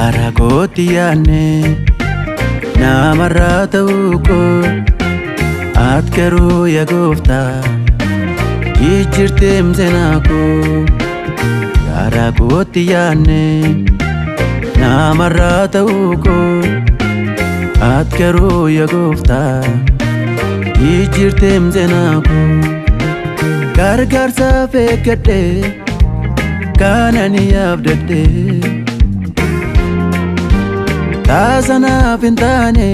Garaa kootti yaadne namarraa ta'uu koo ati garuu yaa gooftaa jijjiirteem seenaa koo. Garaa kootti yaadne namarraa ta'uu koo ati garuu yaa gooftaa jijjiirteem seenaa koo. Gargaarsaaf eeggadhe kanan yaabdadhe taasanaaf hin taane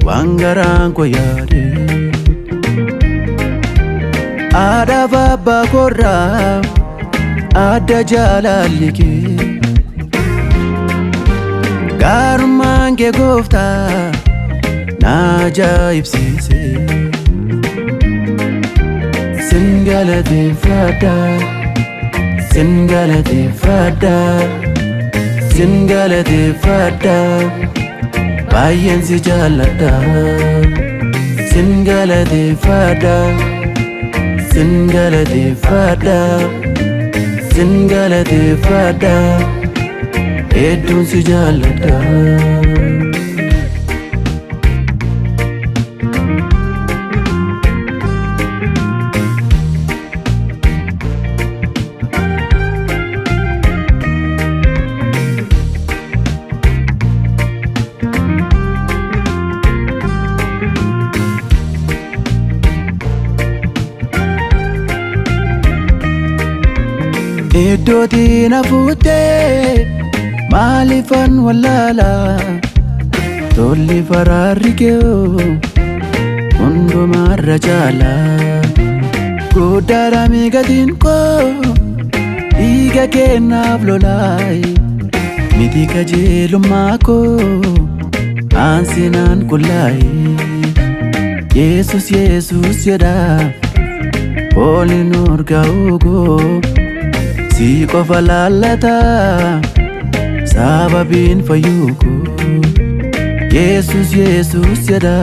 waan garaan koo yaade. Haadhaaf abbaa koorraa adda jaalalli kee gaarummaan kee gooftaa na ajaa'ibsiise. Sin galateeffadha, sin galateeffadha, sin galateeffadha, baay'een si jaalladha. Sin galateeffadha, sin galateeffadha, sin galateeffadha, hedduun si jaalladha. Iddootii na fuutee maaliifan wallaala tolli faraarri kee hundumarra caala. Guddaadha miidhagin koo dhiiga kennaaf lolaayi miti qajeelummaa koo aansinaan qullaayi. Yesus Yesus jedha fooliin urgaa'u koo si qofa laallata sababiin fayyuu koo. Yesus Yesus jedha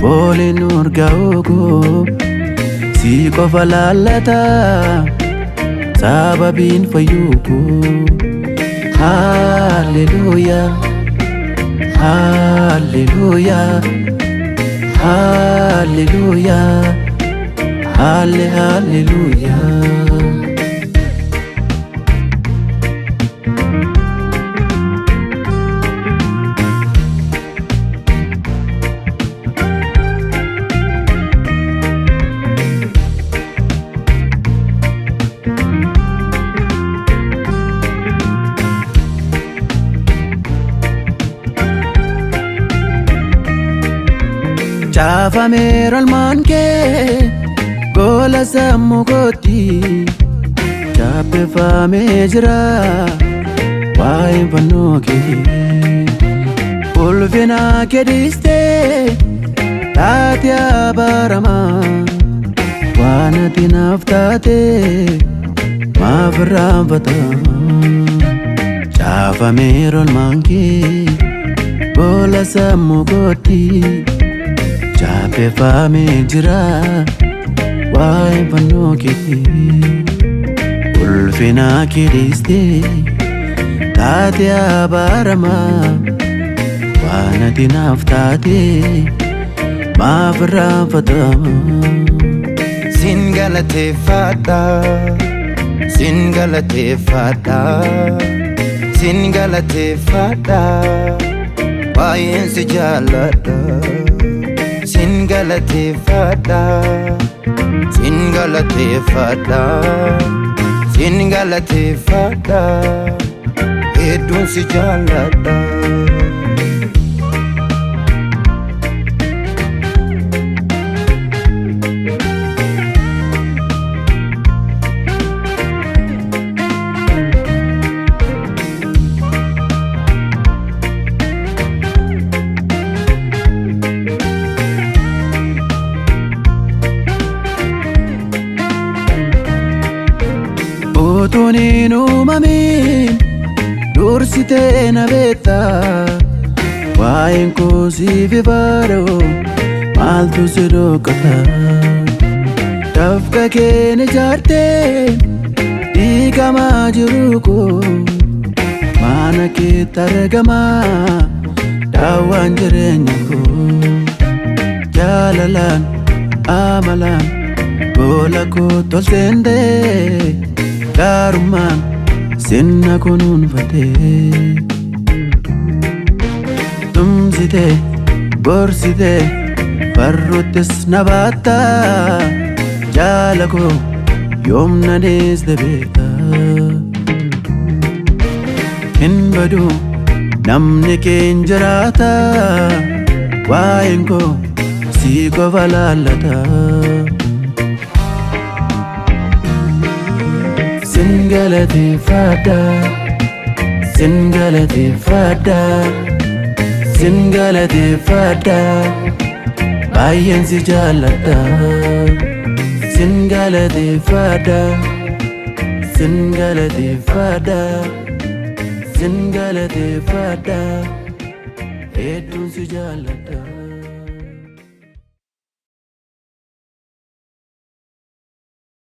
fooliin urgaa'u koo si qofa laallata sababiin fayyuu koo. Haalleluuyaa, haalleluuyaa, haalleluuyaa, halle haalleluuyaa. Caafameera olmaan kee gola sammuu kootti chaappeffamee jira waa'een fannoo kee. Ulfina kee dhiistee taate abaaramaa waan ati naaf taate maaf irraanfatama. Caafameera olmaan kee gola sammuu kootti chaappeffamee jira waa'een fannoo kee. Ulfina kee dhiistee taate abaaramaa waan ati naaf taate maaf irraanfatama. Sin galateeffadha, sin galateeffadha, sin galateeffadha, baay'een si jaalladha. Sin galateeffadha, sin galateeffadha, sin galateeffadha, hedduun si jaalladha. Utuun hin uumamin dursitee na beekta waa'een koo siif ifaadha maaltu si dhokata. Dafqa keen ijaartee diigamaa jiru koo Mana keetti argamaa daawwaan jireenya koo jaalalaan amalaan gola koo tolseendee gaarummaan sinna kunuunfatee tumsitee gorsitee farruttis na baattaa jaala koo yoom na deeste beektaa. Hin badu namni keen jiraata waa'een koo si qofa laallata. Sin galateeffadha, sin galateeffadha, sin galateeffadha, baay'een si jaalladha. Sin galateeffadha, sin galateeffadha. Sin galateeffadha, hedduun si jaalladha.